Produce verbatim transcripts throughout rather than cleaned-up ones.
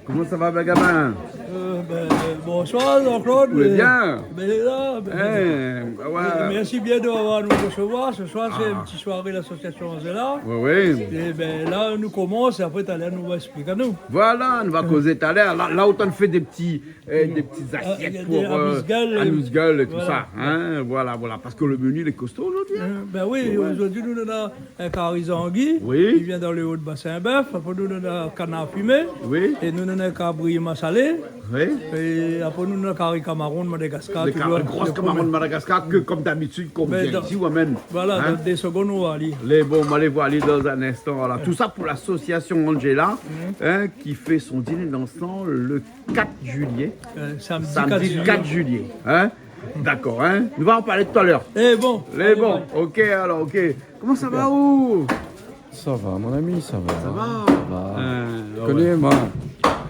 Koman sa va, Benjamin ? Euh, ben, bonsoir, Jean-Claude. Ou lé bien ? Ben, lé la, ben, eh, ouais. Merci bien de m'avoir reçu ce soir. Ce soir, c'est une petite soirée de l'association Angela. Oui, oui. Et ben, là, nou komans, é apré, talèr, nou va ésplik anou. Voilà, nou va kozé talèr. La, la, otan fé dé ti, euh, dé ti zasièt pou, euh, amuse-gueule, euh, amuse-gueule et tout ça, hein, voilà, voilà. Parce que le menu, il est costaud aujourd'hui, hein. Euh, ben oui, aujourd'hui, nou néna in kari zangi, oui, ki vien dan le haut de Bassin Bœuf. Apré, nou néna kanar fimé. Oui. É nou néna kabri masalé. Oui. É apré, nou néna kari kamaron de Madagascar, toujours. Gros kamaron de Madagascar, ke, comme d'habitude, kan ou vien isi, ou amèn. Voilà, hein, dan dé segonn, ou va alé. Lé bon, alé voir ali dans un instant, voilà. Tout ça pour l'association Angela, hein, qui fait son dîner dansant le quatre juillet. Euh, samedi quatre juillet, hein. D'accord, hein. Nou va an parl talèr. Eh bon. Lé bon. Allez, bye. Ok, alors, ok. Koman sa va, ou ? Ça va, mon ami, ça va. Ça va ? Ça va. Euh, ouais. Koné, moin.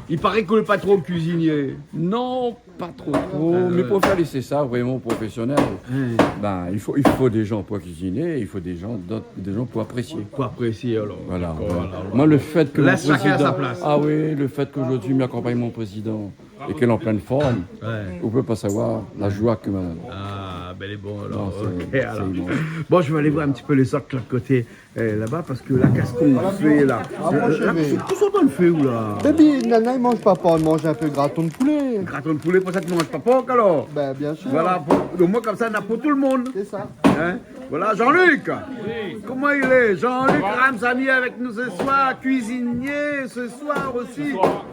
Il paraît que le patron cuisinier. Non, pas trop, trop. Ah, ouais. Mais pour faire les, c'est ça, vraiment professionnel. Ouais. Ben, il faut, il faut des gens pour cuisiner, il faut des gens, d'autres, des gens pour apprécier. Pour apprécier, alors. Voilà, voilà. D'accord, alors. Moi, le fait que mon président, laisse chacun à sa place. Ah oui, le fait qu'aujourd'hui, mi akonpagn mon président, é ke lé an plin form, ouais, ou pé pa savoir la joie ke ma... Ah, ben, lé bon, alors. Non, c'est, ok, c'est immense. Bon, je vais aller voir un petit peu les autres de l'autre côté, euh, là-bas, parce que la, qu'est-ce qu'on fait, là ? Voilà, tout ça, on le fait, ou, là ? Baby, nana, i manz pa pork, i manz in pé graton de poulet. Graton de poulet, pou sa, ou manz pa pork, alors ? Ben, bien sûr. Voilà, pour, au moins, comme ça, néna pour tout le monde. C'est ça. Hein ? Voilà, Jean-Luc. Oui. Comment il est ? Jean-Luc Ramsamy avec nous ce soir, cuisinier ce soir aussi. Ce soir,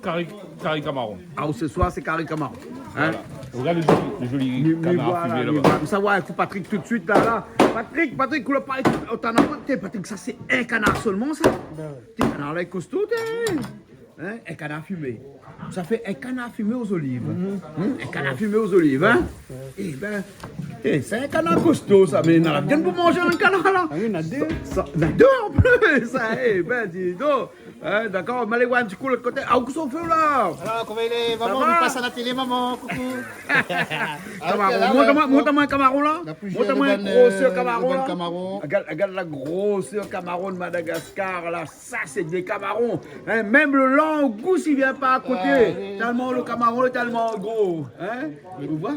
kari, kari kamaron. Ah, ce soir, c'est kari kamaron. Hein ? Voilà. Regarde le joli, le joli kanar fimé là-bas. Sa va, ékout Patrick tout de suite, là, là. Patrick, Patrick, ou la pa, oh, t'en as pas, t'es, Patrick, ça, c'est un canard seulement, ça ? Ben ouais. T'es, kanar la, lé costaud, t'es. Hein, un canard fumé. Ça fait un canard fumé aux olives. Mhm. Hmm, un canard fumé aux olives, hein ? Ouais. Eh ben, eh, c'est un canard costaud, ça, mais néna la viann pou manzé, in kanar la. Ah oui, néna dé. Sa, sa, néna dé an plis, sa, eh ben, dis donc. Hein, d'accord, ma alé voir in ti kou lot koté. Ah, ou kosa ou fé la ? Alors, comment il est, maman ? Ça va ? On passe à la télé, maman. Coucou. Ça va, alors, mont amoin, mont amoin in kamaron la. Mont amoin in gro kamaron la. Regarde, regarde la grosseur kamaron de Madagascar la. Ça, c'est des camarons. Hein, même le langouste, il vient pas à côté. Ah, oui. Tellement le camaron est tellement gros. Hein ? Ou voi ?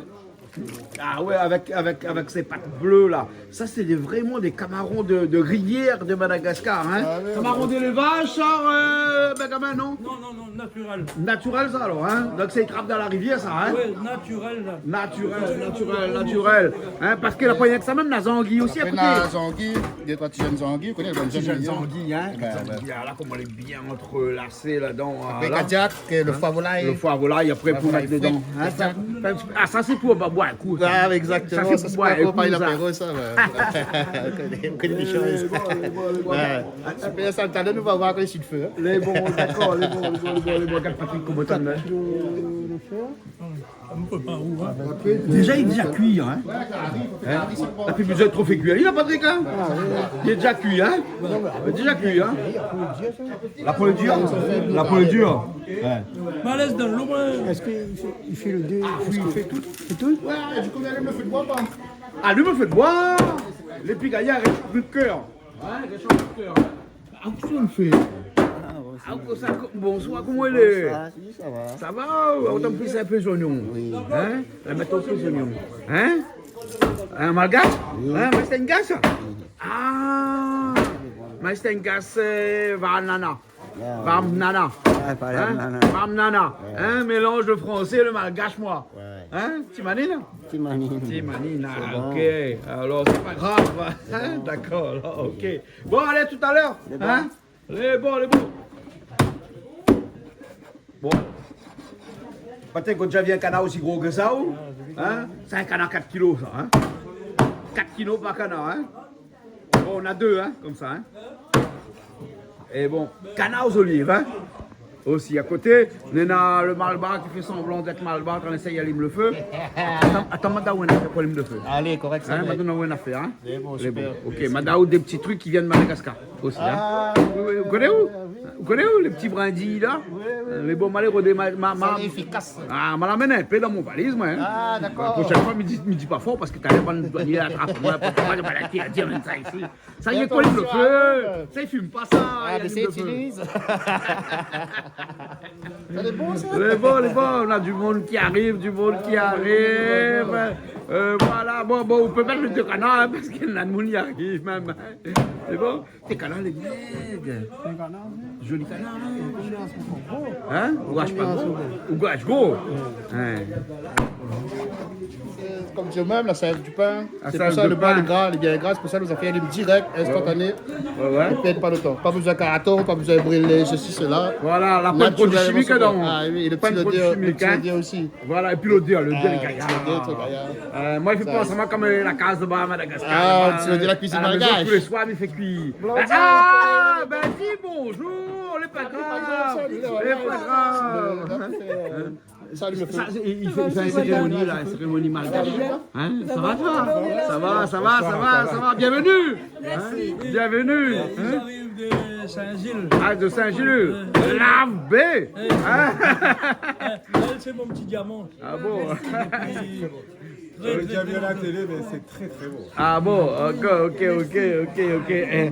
Ah ouais, avec, avec, avec ses pattes bleues, là. Ça, c'est des, vraiment des camarons de, de rivière de Madagascar, hein. Ah ouais, ouais. Camarons d'élevage, ça, euh, Benjamin, non ? Non, non, non, naturel. Naturel, ça, alors, hein. Donc, c'est, i trap dan la rivière, ça, hein. Ouais, naturel, là. Naturel, naturel, naturel. Hein, parce que la poignée que ça même, néna zangi aussi à côté. Néna zangi, dé troi ti zone zangi, ou koné, ti zone zangi, hein. Zangi, ah, là, comment elle est bien entrelacée. Sé ladan, apré, voilà. Kadiak, euh, le foie volaille. Le foie volaille, apré, pou mèt dedan. Hein, ça, ça, ah, ça, c'est pour boire un coup. Ah, exactement. Ça, c'est pour boire un coup, ça. L'apéro, ça, ouais. On connaît, on connaît les choses. Lé bon, lé bon, lé bon, lé bon. Ouais. Ah, super, ça, talèr, nou va voir kan i lé si le feu, hein. Lé bon, d'accord, lé bon, lé bon, lé bon, lé bon. Regarde Patrick, comment t'as mis. Déjà, il est déjà cuit, hein. Hein ? T'as plus besoin de trop faire cuire. Il a Patrick, hein ? Il est déjà cuit, hein ? Il est déjà cuit, hein ? La peau est dure ? La peau est dure. Ouais. Malèz dan lo, ouais. Est-ce qu'il fait, il fait le dé ? Ah oui, il fait tout. Fait tout ? Ouais, du coup, lui, il me fait boire, pas. Ah, lui, il me fait boire. Les petits gaillards, ils ont plus de cœur. Ouais, ils ont plus de cœur. Ah, kosa ou fé ? Ah, bonsoir. Ah, kosa, ko-, bonsoir, koman i lé ? Bonsoir, si, ça va. Ça va, ou ? Otan plis in pé zoignon. Oui. Hein ? La mèt in pé zoignon. Hein ? In malgash ? Oui. Hein, Mastengas ? Ah ! Mastengas, euh, banana. Ah, oui. Banana. Ah, pas la banana. Hein ? Banana. Ouais. Hein, mélange le français et le malgache, moi. Ouais. Hein ? Ti manine ? Ti manine. Ti manine, ah, c'est bon. Ok. Alors, c'est pas grave. Hein ? C'est bon. D'accord, alors, ok. Bon, allez, tout à l'heure. Hein ? Lé bon, lé bon. Bon. Patrick, ou la déza vi in kanar osi gro ke sa, ou ? Hein ? Sé in kanar kat kilo, sa, hein ? Kat kilo par kanar, hein ? Bon, néna dé, hein, konmsa, hein ? É bon, kanar aux olives, hein ? Osi, a koté, néna le malbar ki fé sanblan d'èt malbar, ki éséy alim le fé. Atann, atann, ma done aou in afèr pou alim le fé. Allez, correct, ça va. Hein, ma done aou in afèr, hein ? Lé bon, super. Lé bon. Ok, ma done aou dé ti truk ki vien de Madagascar osi, hein. Ah, oui, oui, oui, oui. Ou koné, ou ? Ou koné, ou, le ti brindi la ? Oui, oui, oui. Mé bon, ma alé rodé, ma, ma, ma... Ça, c'est efficace. Ah, ma la amenn in pé dan mon valiz, moin, hein. Ah, d'accord. La prochaine fois, mi di, mi di pa for, parske talèr bann douanié la trap amoin, la prochaine fois, mi sa di, amenn sa isi. Sa i lé, attention, alim le fé. Ah, ouais. Sa, i fim pa sa, ah, i alim le fé. Ah, mé sé itilizé. Sa lé bon, sa ? Lé bon, lé bon. On a du monde qui arrive, du monde qui arrive. Euh, voilà, bon, bon, on peut mettre le deux canards, hein, parce qu'il y en a de monde qui arrive même, hein. Lé bon. Té kanar lé mèg. Sé in kanar, oui. Zoli kanar, hein. Kombien ? Hein ? Ou ash pa gro ? Ou ash gro ? Hein. Sé konm di mèm, la sèl du pin. La sèl du pin. Sé pou sa le pin lé gra, lé bien gra, sé pou sa nou la fé ali dirèk, instantané. Ouais, ouais. I pèrd pa le tan. Pa bezoin karaton, pa bezoin brilé, sesi, sela. Voilà, la poin produi shimik dedan. Ah oui, é le ti lodèr, le ti lodèr osi. Voilà, épi lodèr, lodèr lé gayar. Ah, lodèr lé gayar. Euh, moin, i fé pans amoin konm, euh, la kaz laba Madagascar. Ah, laba, ti lodèr la kuizine malgash. Tou lé soir, i fé kui. Ah, ben, di bonjour, lé pa grav. Lé pa grav. Sa, i fé, i fé in sérémoni, la, in sérémoni malgash. Hein, sa va, sa va ? Sa va, sa va, sa va, sa va. Bienvenue. Mèrsi. Bienvenue. Hein ? J'arrive de Saint-Gilles. Ah, de Saint-Gilles. Ouais. Lave. Hein ? Là, c'est mon petit diamant. Ah bon ? Très, très, très, très, très, très beau. Ah bon, ok, ok, ok, ok, ok. Eh, hein ?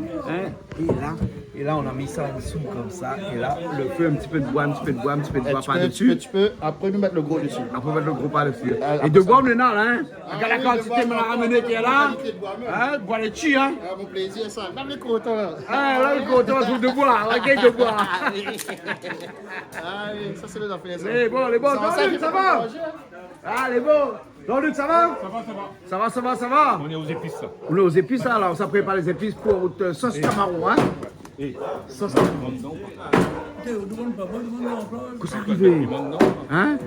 Et là, et là, on a mis ça en dessous comme ça. Et là, le feu, un petit peu de bois, un petit peu de bois, un petit peu de bois par-dessus. Eh, tu peux, tu peux, tu peux. Après, nou mèt le gro desi. Après, nou mèt le gro par-dessus. Ah, et de bois, on est là, hein ? Ah oui, de bois, on a ramené, qui est là. Qualité de bois, même. Hein ? Bois lé ti, hein ? Ah, mon plaisir, ça. Là, on est content, là. Ah, là, on est content, on trouve de bois. On gagne de bois. Ah oui. Ah oui, ça, c'est les affaires, ça. Lé bon, lé bon. Ça va, ça va ? Ah, lé bon. Jean-Luc, ça va ? Ça va, ça va. Ça va, ça va, ça va ? On est aux épices, là. On est aux épices, là, là. On prépare les épices pour, euh, sauce camaron, hein ? Sauce camaron. Kosa i ariv ? Hein ?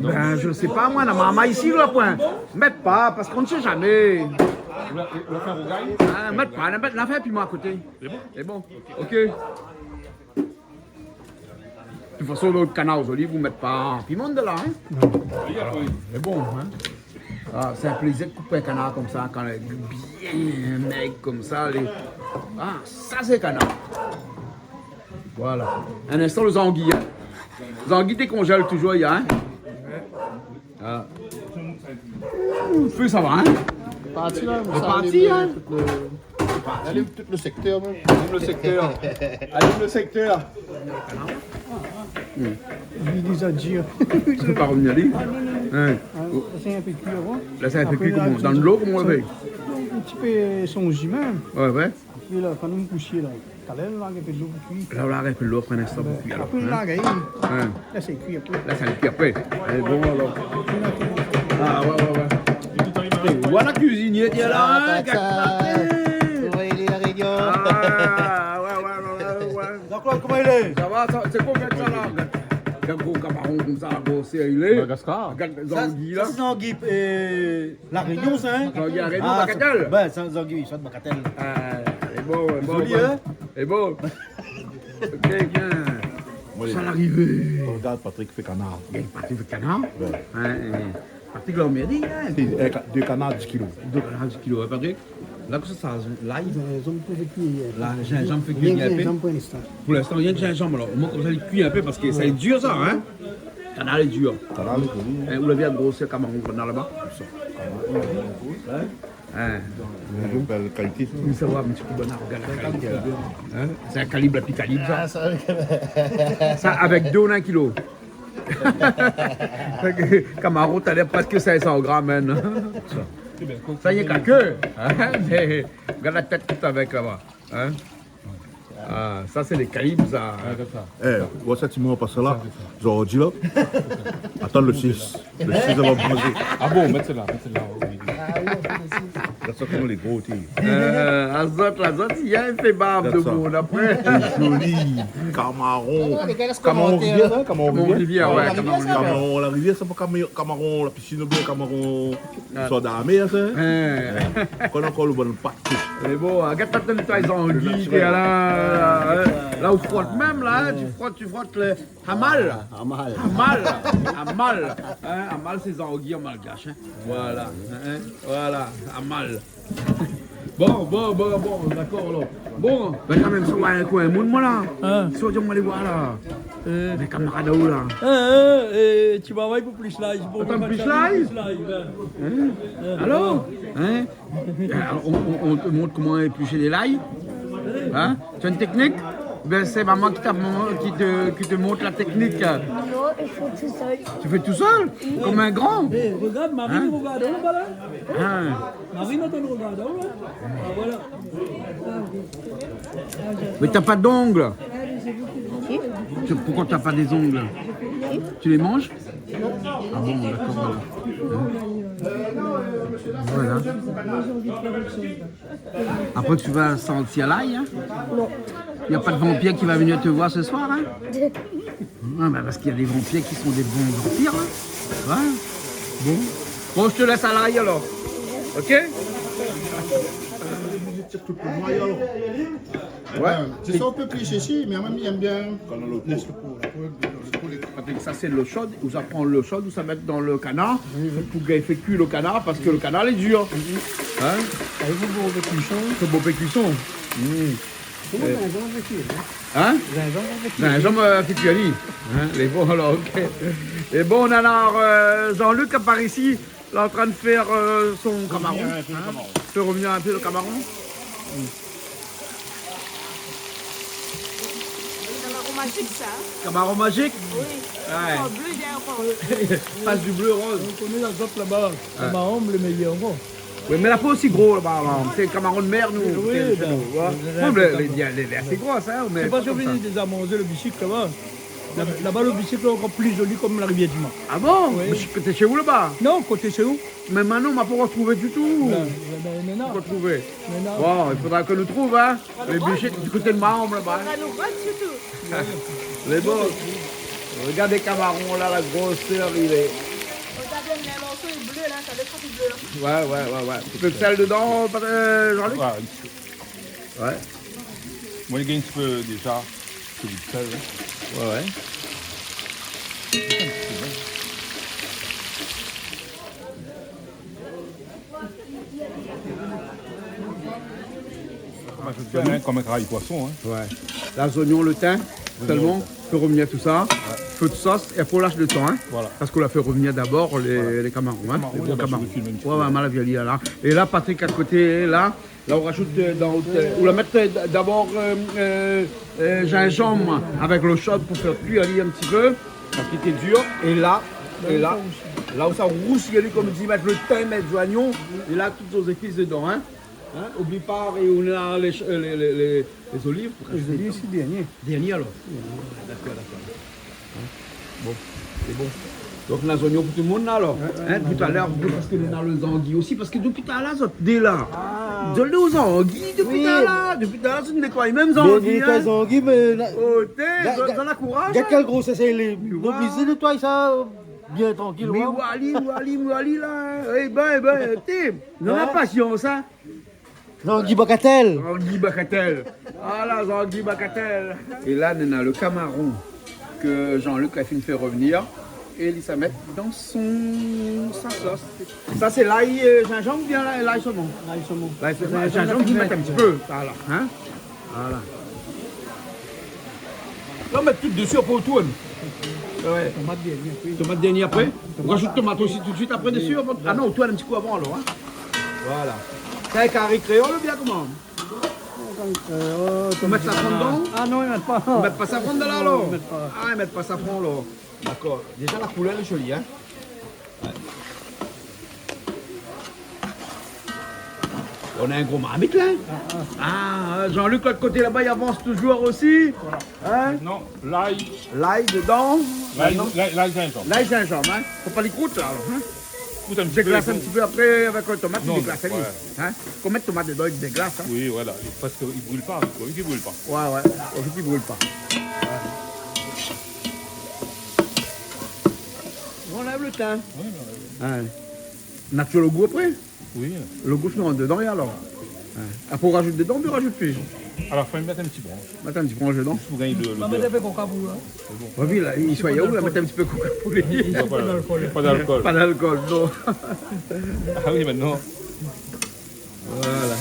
Ben, je sais pas, moi, la maman ici, là, point. Mèt pa, parce qu'on ne sait jamais. Hein, mèt pa, mèt, la fé piman à côté. C'est bon ? C'est bon. Ok. De toute façon, le canard aux olives, vous mettez pas piment dedans, hein ? Non. Voilà. Mais bon, hein ? Ah, c'est un plaisir de couper un canard comme ça, quand il est bien maigre comme ça. Les... Ah, ça, c'est canard. Voilà. Un instant, les anguilles, hein ? Les anguilles décongèlent toujours, il y a, hein ? Ah. Ouh, le feu, ça va, hein ? Parti, là, ça parti, hein ? Allume tout le, allume tout le secteur, même. Allume le secteur. Allume le secteur. Hmm. Li déza dir. I fé pa revnir ali. Ah, non, non, non. Hein. Ah, lès ali in pé kui avan. Lès ali in pé kui, koman ? Dan dolo, koman i fé ? Apré, la, in ti pé son ziman. Ouais, ouais. Apré, la, kan nou koush, la, talèr, nou larg in pé dolo pou kui. La, nou larg in pé dolo, apré, in instan pou kui, alor. Apré, nou larg, hein. Hein. Lès ali kui apré. Lès ali kui apré. Alé, bon, alor. Ah, ouais, ouais, ouais. É, voilà kuizinié, tiens, la, hein, gard sa. Koman i lé, La Rényon ? Ah, ouais, ouais, ouais, ouais, ouais. Jean-Claude, koman i lé ? Sa va, sa, sé koi, mèt sa la ? Gard, gard gro kamaron konmsa, la, bon, sé, i lé. Madagascar. Gard, sa, zangi, sa, la. Sé zangi, euh, La Rényon, sa, hein ? Zangi La Rényon, ah, Bagatelle. Sé, ben, sé zangi, sa, Bagatelle. Ah, lé bon, lé bon, zoli, bon. Hein ? Lé bon. Ok, bien. Sa lé arivé. Regard Patrick fé kanar. Bien, Patrick fé kanar. Ouais. Hein, hein. Patrick la mèri, hein. Si, eh, ka-, dé kanar dis kilo. Dé kanar dis kilo, hein, Patrick ? La, kosa sa, lay ? Zinzanm pou kui, euh, la, zinzanm fé kui in pé. Zinzanm pou linstan. Pou linstan, rienk zinzanm, alor. Omoin, konmsa, li kui in pé parske sa lé dir, sa, hein ? Kanar lé dir. Kanar lé dir. Hein, ou la vi la grosèr kamaron k'nou néna laba ? Sa. Hein ? Hein ? Bèl kalité. Ou sa va, in ti kou, bon, regard la kalité, la. Hein ? Sé in kalib, la pli kalib, sa. Ah, sa, oui. Sa, avèk dé ou in kilo. Kamaron, talèr, prèsk sink san gram, hein. Sa, sa i lé ka ke, hein, mé gard la tèt tout avèk laba, hein. Ah, sa, sé lé kalib, sa. Ouais, konmsa. Eh, ou oi sa, ti moman, pa sa la. Sa, sé sa. Zordi la. Atann le sis. Le sis, nou va manzé. Ah bon, mèt sèl-la, mèt sèl-la, oui. Gard sa koman lé gro, ti. Euh, azot, la, azot, i fé bav de moun, apré. Gard sa. Lé zoli. Kamaron. Ah, lé gars, kamaron rivièr, hein, kamaron rivièr. Kamaron rivièr, ouais, kamaron rivièr. Kamaron la rivièr, sé pa kama-, kamaron la pisine oubien kamaron sort la mèr, sa. Hein. Kan ankor le bon pat. Mé bon, gard, atann, nétoy zangi, la, la, la, la, ou frot mèm, la, hein, tu frottes, tu frottes le, Amal. Ah, amal. Amal. Amal. Hein, amal, sé zangi an malgash, hein. Voilà. Hein, voilà. Amal. Bon, bon, bon, bon, dakor, alor. Bon, bin, kan mèm, si ou oi in koin moun, moin, la. Hein. Si ou di amoin alé oir, la. Euh. Mé kamarad, ou, la. Hein, hein, euh, ti travay pou plis live. Atann, plis live ? Plis live, hein. Hein ? Alor ? Hein ? Euh, on, on, on te montre comment éplucher les lays. Hein ? Tu as une technique ? Ben, c'est maman qui t'a, qui te, qui te montre la technique. Non, je fais tout seul. Tu fais tout seul ? Comme un grand ? Eh, regarde, Marine, hein ? Regarde, oh, voilà. Hein ? Marine, attends, regarde, oh, là. Ah, voilà. Mais t'as pas d'ongles. Si. Tu, pourquoi t'as pas des ongles ? Si. Tu les manges ? Non. Ah bon, d'accord, voilà. Voilà. Après, tu vas sentir l'ail, hein ? Non. Il y a pas de vampire qui va venir te voir ce soir, hein ? Non, mais parce qu'il y a des vampires qui sont des bons vampires, hein ? Ouais. Bon. Bon, je te laisse à l'ail alors. Ok ? Ouais. Sé sa, ou pé plié isi, mé mwin, mi èm bien. Kan nou lé o po. Lès lo po, lo po, lo po, lé... Parske sa, sé lo sho. Ou sa pran lo sho, ou sa mèt dan lo kanar. Oui, oui. Pou gingn fé kui lo kanar, parske lo kanar lé dir. Mhm. Hein ? Ah, i fo bonpé kuison. I fo bonpé kuison. Mm. Koman, euh, zinzanm avèk li, hein ? Hein ? Zinzanm avèk li. Zinzanm, euh, fé kui ali. Hein ? Lé bon, alor, ok. É bon, nana, euh, Jean-Luc, par isi, lé antrin fé, euh, son kamaron, hein ? Revnir in pé lo kamaron. Fé revnir in pé lo kamaron. Kamaron mazik, sa, hein ? Kamaron mazik ? Oui. Ouais. Ankor blé, lé ankor blé. Pas du blé au rose. Ou koné la zot laba, ouais, kamaron lé méyèr ankor. Oui, mé la pa osi gro laba, la. Sé kamaron de mèr, nou. Oui, sé, sé ben, nou, ouais. Lé, lé, lé, lé, lé asé gro, sa, mé sé pa pa konmsa. Sé pa si ou vien déza manzé lo bishik laba. La, laba, lo bishik lé ankor pli zoli, konm la Rivièr di Mar. Ah bon ? Oui. Bishik koté shé ou laba ? Non, koté shé ou. Mé mintnan, ma pa rotrouvé ditou. Non, non, non, non. Pa rotrouvé. Mé non. Bon, i fodra ke nou trouv, hein. Lé bishik di koté de Mahom laba, hein. Fodra nou rod sirtou. Lé bon. Regard lé kamaron la, la grosèr i lé. Regard, lé morso lé blé la, sa lé pa blé la. Ouais, ouais, ouais, ouais. In ti pé de sèl dedan, euh, Jean-Luc ? Ouais, in ti pé. Ouais. Mwin, mi gingn in ti pé déza, in ti pé de sèl, hein. Ouais, ouais. Konm in, konm in kari poison, hein. Ouais. La, zoignon, lo tin, sèlman, lo tin. Fé revnir tout sa. Ouais. Fé de sos, é apré, ou lash lo tan, hein. Voilà. Parske ou la fé revnir dabor lé, voilà, lé kamaron, hein. Lé kamaron, lé bon kamaron. Ouais, ouais, ma la vi ali la. É la, Patrick, a koté, la, la, ou rajout, euh, dan, euh, ou la mèt, euh, dabor, euh, euh, euh, zinzanm avèk lo sho pou fé kui ali in ti pé, parske lé dir. É la, é la, la ou sa rousi ali, konm di, mèt lo tin, mèt zoignon, é la, tout zépis dedan, hein. Hein, oubli pa, é ou na lé, euh, lé, lé, lé, lé zoliv. Lé zoliv, sé dèrnié. Dèrnié, alor. Oui. Dakor, dakor. Hein ? Bon, sé bon. Donk, na zoignon pou tout lo moun la, alor. Ouais, ouais. Hein, tout a lèr, parske nou na lo zangi osi, parske dopi talèr, zot lé la. Ah. Zot lé o zangi dopi talèr. Oui. Dopi talèr, zot i nétoy mèm zangi, hein. Nétoy zangi, mé la, oh, té, la, zot, la, zot la kouraz, gard, hein, kèl grosèr lé. Tu vois ? Oblizé nétoy sa, euh, bien trankil, hein. Mé ou ali, ou ali, ou ali la. Eh ben, eh ben, té, nou na pasians, hein. Zangi bakatèl. Zangi bakatèl. Ala, zangi bakatèl. É la, nou na lo kamaron ke Jean-Luc la fine fé revnir. É li sa mèt dan son, sa sos. Sa, sé lay, euh, zinzanm oubien lay, lay somon ? Lay somon. Lay somon. Zinzanm, zinzanm, li mèt in ti pé. Voilà, hein ? Voilà. La, ou mèt tout dési, apré ou tourn. Ouais. Tomat dèrnié apré. Tomat dèrnié apré. Tomat. Ou rajout tomat osi tout suit apré dési, avan. Ah non, ou tourn in ti kou avan, alor, hein. Voilà. Sé in kari kréol oubien koman ? Kari kréol, ou mèt safran dedan ? Ah non, i mèt pa. Ou mèt pa safran dedan la, alor ? Non, i mèt pa. Ah, i mèt pa safran, alor. Dakor. Déza, la koulèr lé zoli, hein. Ouais. Nou na in gro marmit la. Ah, ah. Ah, Jean-Luc, lot koté laba, i avans touzour osi. Voilà. Hein ? Non, lay. Lay dedan. Lay, lay, lay zinzanm. Lay zinzanm, hein. Fo pa li krout la, alor, hein. Krout in ti pé, déglas in ti pé, apré, avèk lo tomat, li déglas ali. Non, ouais. Hein ? Kan ou mèt tomat dedan, li déglas, hein. Oui, voilà. Parske li bril pa. Ou la vi ke li bril pa. Ouais, ouais. Ou la vi ke li bril pa. Ou anlèv lo tin. Oui, non, oui. Hein. Natir lo gou apré. Oui. Lo gou, fine rant dedan, é alor ? Hein. Apré, ou rajout dedan, oubien ou rajout pi ? A la fin, mèt in ti bransh. Mèt in ti bransh dedan. Zis pou gingn lo, lo... Maman, ou la fé koka pou ou, hein ? Sé bon. Ou la vi la, i swa yaourt, ou la mèt in ti pé koka pou li. Pa d'alkol. Pa d'alkol. Pa d'alkol, non. Ah oui, mintnan. Voilà.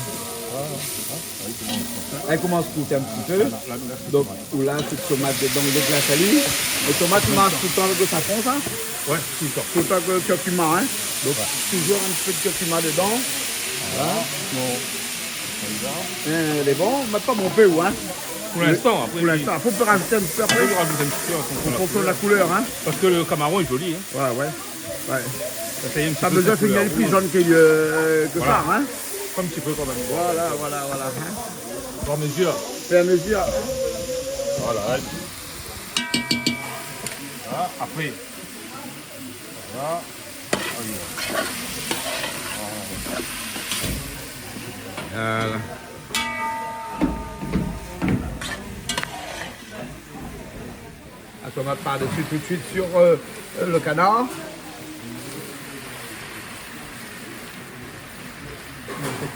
Ah, ah, ah, i komans konmsa. Èl i komans krout in ti pé. Voilà, la, la, sé tomat. Donk, ou la, sé tomat dedan, ou déglas ali. Lo tomat i marsh toultan avèk lo safran, sa ? Ouais, toultan. Toultan avèk lo kirkima, hein. Donk, ouais, touzour in ti pé de kirkima dedan. Voilà. Voilà. Bon. Konmsa. Hein, lé bon, mé pa bonpé, hein. Pou linstan, apré, pou linstan. Apré, ou pé razout in ti pé apré. Apré, ou razout in ti pé an fonksion de la koulèr. An fonksion de la koulèr, in. Parske lo kamaron lé zoli, in. Wé, wé. Wé. Sa i fé in ti pé koulèr rouz. Sa i fé pa pli zone ke, euh, ke sa, in. Voilà. In ti pé kanmèm. Voilà, voilà, voilà, in. Fé a mezir. Fé a mezir. Voilà. La, apré. Voilà. Voilà. Atann, nou va par desi tout suit sur, euh, euh, lo kanar.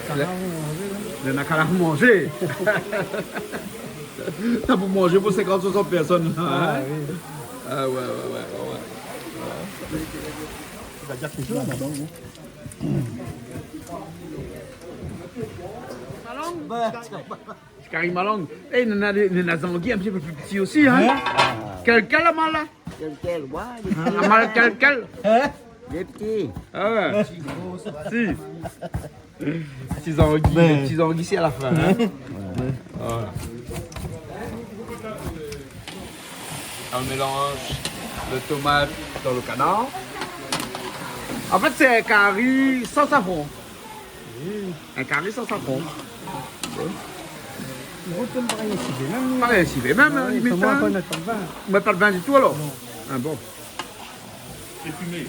Kanar pou manzé, la. Néna kanar pou manzé. Na pou manzé pou sinkant, soisant pèrsone, in ? A, wi. A, wé, wé, wé, wé. Ti kari malang. É, néna, néna zangi in ti pé pli pti osi, in ? Wé. Kèl, kèl la mal la ? Kèl, kèl, wé, lé pti. La mal kèl, kèl ? In ? Lé pti. A wé. Si. Ti zangi, ti zangi, sé a la fin, in ? Wé. Voilà. Nou mélanz lo tomat dan lo kanar. An fèt, sé in kari san safran. Wi. In kari san safran. Bon. Ou mèt pa rien sivé mèm. Pa rien sivé mèm, a la limit, in. Ou mèt pa de vin ditou, alor ? Non. A bon. Lé fimé.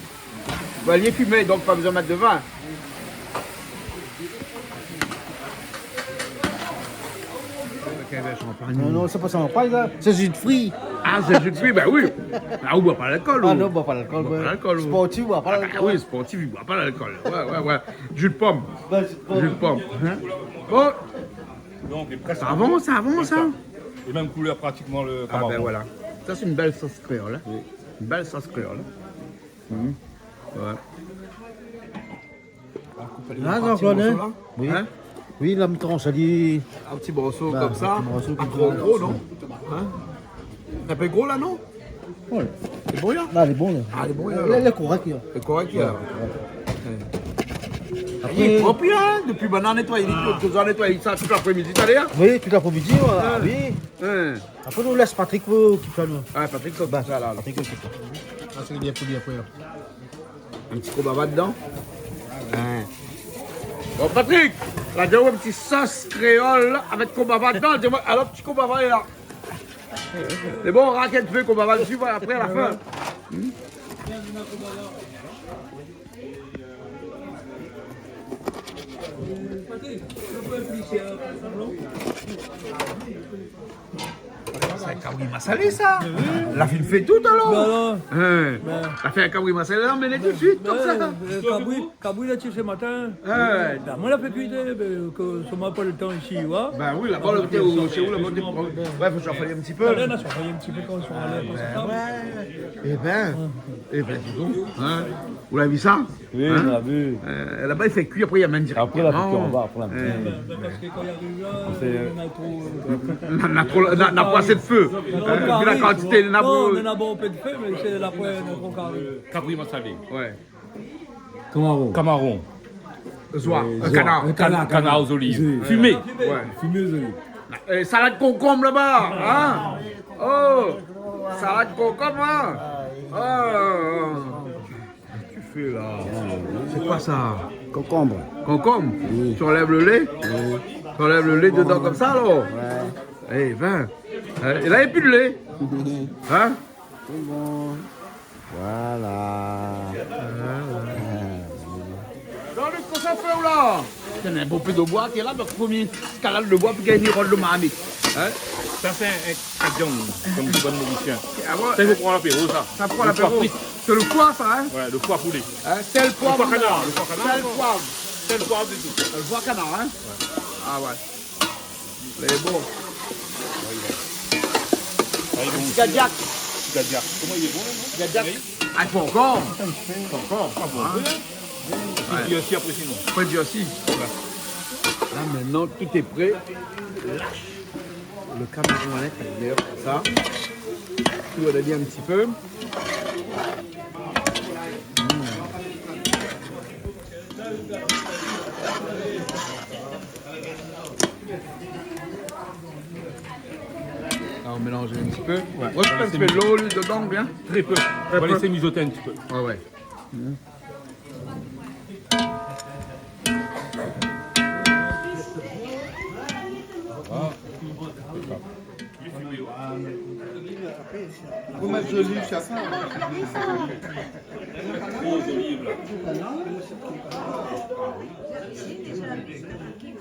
Bin, lé fimé, donk pa bezoin mèt de vin. Avèk in vèr shanpagn. Non, non, sé pa shanpagn, sa. Sé ji de fri. A, sé ji de fri, bin wi. A, ou boi pa lalkol, ou. A non, boi pa lalkol, wé. Boi pa lalkol, ou. Sportif i boi pa lalkol. A bin wi, sportif i boi pa lalkol. Wé, wé, wé. Ji de pom. Wé, ji de pom. Ji de pom, in. Bon. Donk, lé prèsk. Sa i avans, sa i avans, in. É mèm koulèr pratikman lo kamaron. A bin voilà. Sa, sé in bèl sos kréol, in. Wi. In bèl sos kréol, in. Mhm. Wé. La, Jean-Claude, in ? Wi. In ? Wi, la mi transh ali. In ti morso konmsa. Wé, in ti morso konmsa. Pa tro gro, non ? In ? In pé gro, la, non ? Wé. Lé bon, la ? La, lé bon, la. A, lé bon, la. Lé, lé korèk, la. Lé korèk, la. Wé, wé. Wé. Apré, lé prop, in. Dopi banna la nétoy, li, touzour nétoy sa tout laprémidi, talèr. Wi, tout laprémidi, wé. A wi. In. Apré, nou lès Patrick, euh, okip sa, nou. A, Patrick, sa, bin, sa, la, la. Patrick, okip sa. A, sé bien pou li, apré, la. In ti konbava dedan. In. Bon, Patrick, la, di amoin in ti sos kréol avèk konbava dedan. Di amoin, alor, ti konbava lé la. Sé bon, rakèt fé konbava dsi, voilà, apré, a la fin. Hmm ? Sé in kabri masalé, sa. Wi. La fine fé tout, alor. Bin non. In. Bin. La fé in kabri masalé, la, mé tout suit, konmsa. Bin, euh, kabri, kabri la tié sé matin. A wé. Bin, moin la fé kuit, bin, ke sa ma pa lo tan isi, wé. Bin wi, laba, lo té, shé ou, laba, té, wé, fo sa fé in ti pé. Talèr, la, sa fé in ti pé kan i sra alé, konmsa. A bin wé. É bin, é bin, di don, in. Ou la vi sa ? Wi, nou la vi. Euh, laba, i fé kui, apré, i amenn dirèkteman. Apré, la fé kui anba, apré, la amenn. Wé. Bin, parske kan i ariv la, sé, euh, néna tro, euh, na, na tro, na, na pa asé de fé. Néna tro karé. In, vi la kantité, néna... Non, pou, néna bonpé de fé, mé sé la poin, néna tro karé. Kabri masalé. Wé. Kamaron. Kamaron. Zoi. Euh, zoi. Kanar. Euh, kanar, kanar. Kanar zoli. Zoli. Fimé. Wé. Fimé zoli. Euh, salad konkonm laba, in ? Oh, salad konkonm, in ? Oh. Kosa ou fé la ? Sé koi sa ? Konkonm. Konkonm ? Wi. Ou anlèv lo lé ? Wi. Ou anlèv lo lé dedan konmsa, alor ? Wé. É bin. In, é la, na pi de lé. In ? Sé bon. Voilà. Voilà. Jean-Luc, kosa ou fé la ? Tiens, in bonpé de boi ki lé la, donk, promié skalad de boi pou gingn rod lo marmit. In ? Sa, sé in, in, in viann, konm di bann Morisien. A bon ? Sa, i fo pran lapéro, sa. Sa, pran lapéro. Lo foi frit. Sé lo foi, sa, in ? Wé, lo foi poulé. In, sèl, poiv, kanar, lo foi kanar. Sèl, poiv. Sèl, poiv, sé tou. Lo foi kanar, in ? Wé. A wé. Lé bon. Ti kadiak. Ti kadiak. Koman i lé bon, la, non ? Kadiak. Wi. A, i fo ankor. I fo ankor. A bon, in ? Wé. Wi. Pi dir osi apré, sinon. Pi dir osi. Wé. La, mintnan, tout lé pré. Lash lo kamaron a lintérièr, konmsa. Tourn ali in ti pé. On mélange un petit peu. Ouais. Moi, je fais un petit peu de l'eau, l'huile dedans, bien. Très peu. On va laisser mijoter un petit peu. Ouais, ouais. Ou mèt zoliv, sa, sa.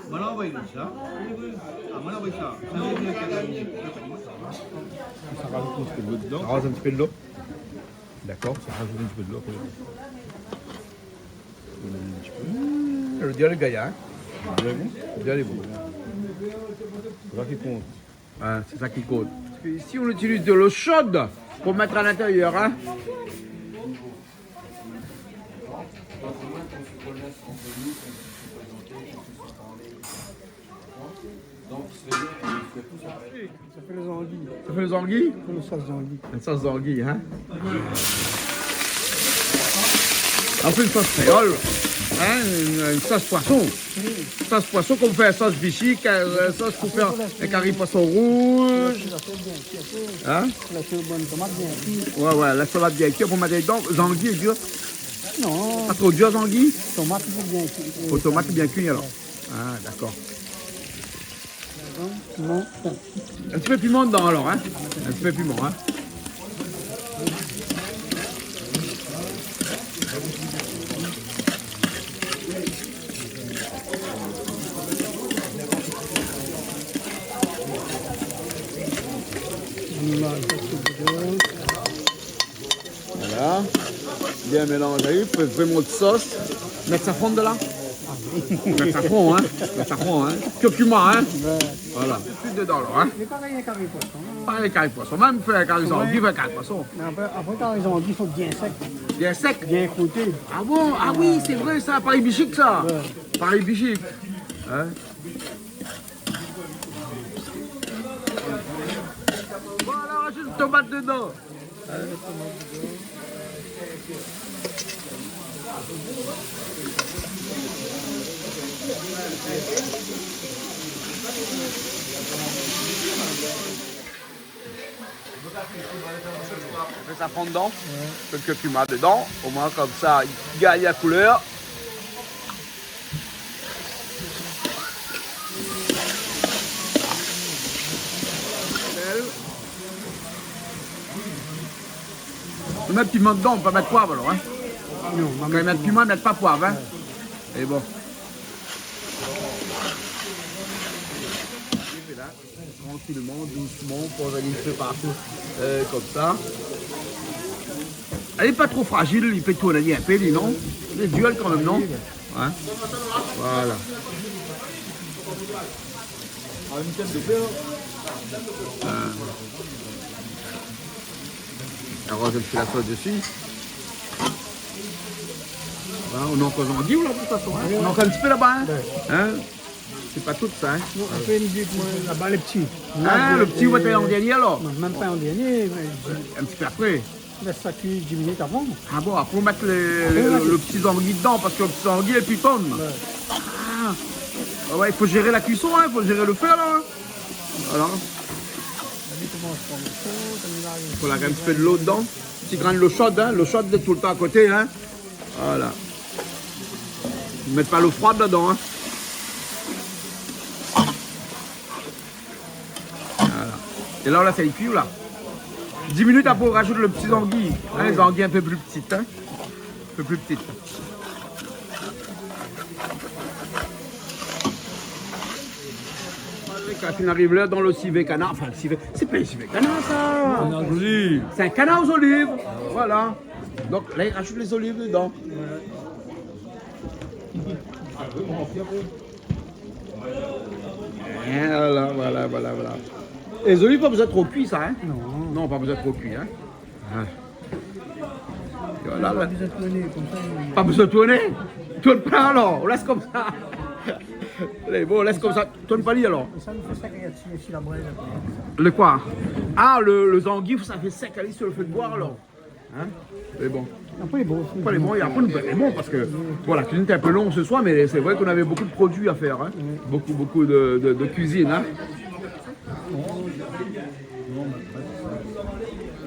Voilà, on va y aller, ça. Ah, voilà, on va y aller, ça. Ça rajoute un petit peu de l'eau dedans. Ça rajoute un petit peu de l'eau. D'accord, ça rajoute un petit peu de l'eau, après. Mmh, lo diol lé gayar, hein. Lo diol lé bon. Lo diol lé bon. Sé sa ki kont. Hein, sé sa ki kont. Parske isi, on itiliz de lo sho pou mèt a lintérièr, hein. Sa fé lé zangi. Sa fé lé zangi ? Fé in sos zangi. In sos zangi, hein ? An fé in sos kréol, hein, in, in sos poison. Sos poison, konm fé sos bishik, euh, sos pou fé in kari poison rouz. Hein ? Lès tomat bien kui. Ouais, ouais, lès tomat bien kui, pou mèt dedan, zangi, dir. Non. Pa tro dir, zangi ? Tomat i fo bien kui. Fo tomat bien kui, alor. Ah, dakor. Piman. In ti pé piman dedan, alor, hein ? In ti pé piman, hein ? Voilà. Bien mélanzé. Fé vréman out sos. Mèt sa fonn la. Ah oui. Mèt sa fonn, hein. Mèt sa fonn, hein. Kurkuma, hein. Ouais. Voilà. Tout dedan, alor, hein. Mé parèy in kari poison, hein. Parèy in kari poison. Mèm fé in kari zangi, fé in kari poison. Mé apré, apré, kari zangi, i fo bien sèk. Bien sèk. Bien kouté. Ah bon ? Ah oui, sé vré sa. Parèy bishik, sa. Ouais. Parèy bishik. Hein ? Voilà, rajout tomat dedan. Fé sa fonn dedan. Ouais. Fé in ti pé piman dedan. Omoin, konmsa, i gingn la koulèr. Sèl. Ou mèt piman dedan, ou pé pa mèt poiv, alor, hein ? Non, kan i mèt piman, i mèt pa poiv, hein ? Ouais. É bon. Trankilman, dousman, pou alé in pé partou, euh, konmsa. Lé pa tro frazil, li pé tourn in pé, li, non ? Lé diol kan mèm, non ? Hein ? Voilà. Hein. Aroz in ti pé la sos dési. Voilà, ou na ankor zangi, la, de tout fason, hein ? Ou na ankor in ti pé laba, hein ? Ouais. Hein ? Sé pa tout sa, hein ? Non, apré, li di, moin, laba, lé pti. Ah, lo pti, ou va mèt an dernié, alor ? Non, mèm pa an dernié, mé... In ti pé apré. Lès sa kui dis minit avan. Ah bon, apré, ou mèt lo, lo pti zangi dedan, parske lo pti zangi lé pli tonn. Ouais. Ah. Ah ouais, i fo zér la kuison, hein, i fo zér lo fé, la, hein. Voilà. Fo larg in ti pé dolo dedan. Ti grin dolo sho, hein, dolo sho lé toultan a koté, hein. Voilà. Mèt pa dolo froi dedan, hein. Voilà. É la, la, sa i kui, la. Dis minit apré, ou rajout lo pti zangi. Hein, ouais. Zangi in pé pli pti, hein. In pé pli pti. Kan fine ariv lèr dan lo sivé kanar, anfin, lo sivé, sé pa in sivé kanar, sa. Kanar zoliv. Sé in kanar zoliv. Voilà. Donk la, i rajout lé zoliv dedan. Voilà, voilà, voilà, voilà. É zoliv, pa bezoin tro kui, sa, hein ? Non. Non, pa bezoin tro kui, hein ? Ah. Voilà, pa bezoin tourné, konmsa, i... Pa bezoin tourné ? Tourn pa, alor, ou lès konmsa. Alé, bon, lès konmsa. Tourn pa li, alor. É sa, i fo sa k'i rès si la brèz apré. Lo koi ? Ah, lo, lo zangi, sa i fé sèk ali si lo fé d'boi, alor. Hein ? Mé bon. Apré, lé bon. Apré, lé bon, parske, bon, la kuizine lété in pé long se soir, mé sé vré k'nou navé bonpé de produi a fèr, hein. Oui. Bonpé, bonpé de, de, de kuizine, hein. Non,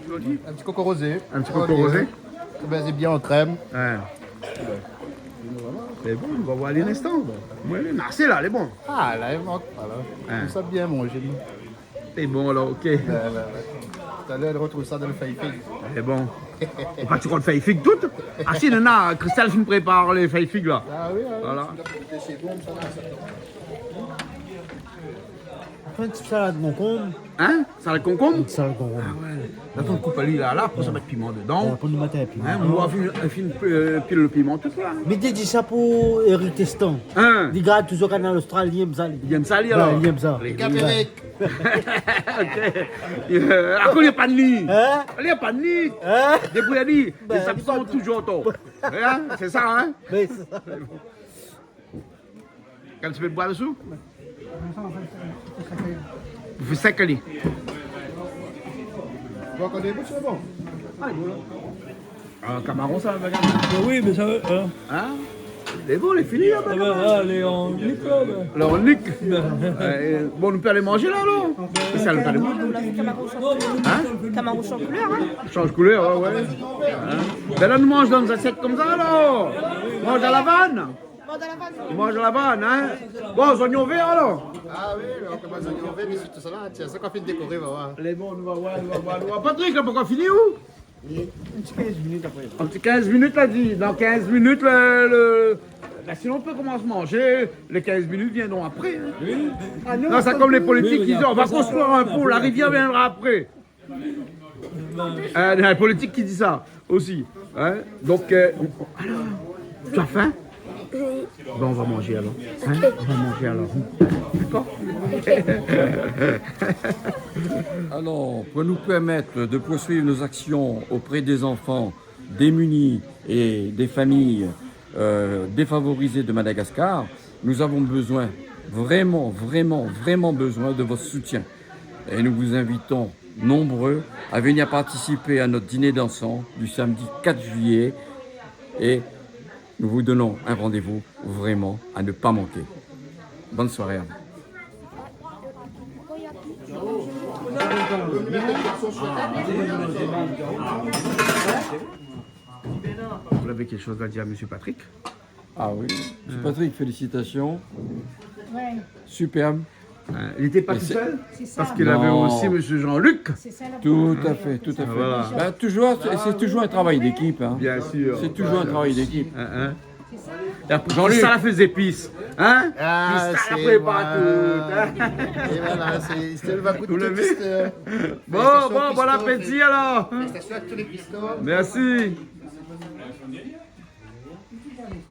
In ti koko rozé. In ti koko rozé. Bin, lé bien an krèm. Ouais. Lé bon, nou va voir in instan. Bon. Moin, lé marsé la, lé bon. Ah, la, i mank pa la. Hein. Konmsa, bien manzé, nou. Lé bon, alor, OK. Ouais, ouais, ouais. Talèr, nou artrouv sa dan lo fèy fig. Lé bon. Ou pa ti kroi lo fèy fig tout ? Ah si, nana, Christelle fine prépar lo fèy fig la. Ah oui, ah oui. Voilà. Fé in ti salad konkonm. Hein ? Salad konkonm ? In ti salad konkonm. Ah ouais. La, fo koup ali la, la, pou sa mèt piman dedan. Ouais, pou nou mèt in piman. Hein, nou va fine, fine, euh, pil lo piman, tout sa. Mé di, di sa pou Eric Testan. Hein ? Li gard touzour Kanal Austral, li èm sa, li. Li èm sa, li, alor ? Ouais, li èm sa. Lé bon. Cap Eric. OK. Euh, akoz li lé pa ni ? Hein ? Li lé pa ni. Hein ? Débrouy ali. Bin, lé absan touzour otan. Hein ? Sé sa, hein ? Oui, sé sa. In ti pé d'boi dsou ? Ou fé sèk ali. Ah, kamaron sa, la, gard. Oui, mé sa, hein. Hein ? Lé bon, lé fini la, madam. Ah bin, alé, an nik la, bin. Alor, an nik. Bin. Euh, bon, nou pé alé manzé la, alor ? Sé sa, nou pé alé manzé. Hein ? Kamaron san koulèr, hein ? Sanz koulèr, ouais, ouais. Hein ? Bin la, nou manz dan zasièt konmsa, alor. Manz a la vann. Manz a la vann. Manz a la vann, hein ? Bon, zonion vèr, alor ? Ah oui, nou va manz zonion vèr, mé sirtou sa la, tiens, sa k'ou la fine dékoré, va voir. Lé bon, nou va voir, nou va voir, nou va voir. Patrick, la pankor fini, ou ? Oui, in ti kinz minit apré. In ti kinz minit, la di. Dan kinz minit, le, le, bin, sinon, nou pé komans manzé. Lé kinz minit viendront apré, hein. Oui. Ah non, sa, konm lé politik, oui, i di, on va konstrui in pon, la rivièr viendra apré. Euh, néna in politik ki di sa osi, hein. Donk, euh, alor, ou la fin ? Oui. Bin, nou va manzé alor. Hein ? OK. Nou va manzé alor. Dakor ? OK. Alors, pour nous permettre de poursuivre nos actions auprès des enfants démunis et des familles, euh, défavorisées de Madagascar, nous avons besoin vraiment, vraiment, vraiment besoin de votre soutien. Et nous vous invitons nombreux à venir participer à notre dîner dansant du samedi quatre juillet. Et nous vous donnons un rendez-vous vraiment à ne pas manquer. Bonne soirée à vous. Vous avez quelque chose à dire à Monsieur Patrick ? Ah oui. Monsieur Patrick, félicitations. Ouais. Superbe. Euh, il était pas tout seul ? C'est ça. Parce qu'il avait aussi Monsieur Jean-Luc. C'est ça la... Tout à fait, tout à fait. Voilà. Bah, toujours, c'est, c'est toujours un travail d'équipe, hein. Bien sûr. C'est toujours un travail d'équipe. Hein, hein. C'est ça. Et après, Jean-Luc. Christelle la fé zépis, hein ? Ah, Christelle la prépar tout, hein. Et voilà, sé, sé le vakou de tout. Vous l'avez ? Bon, bon, bon appétit alors. Félicitations à tous les cuistots. Merci.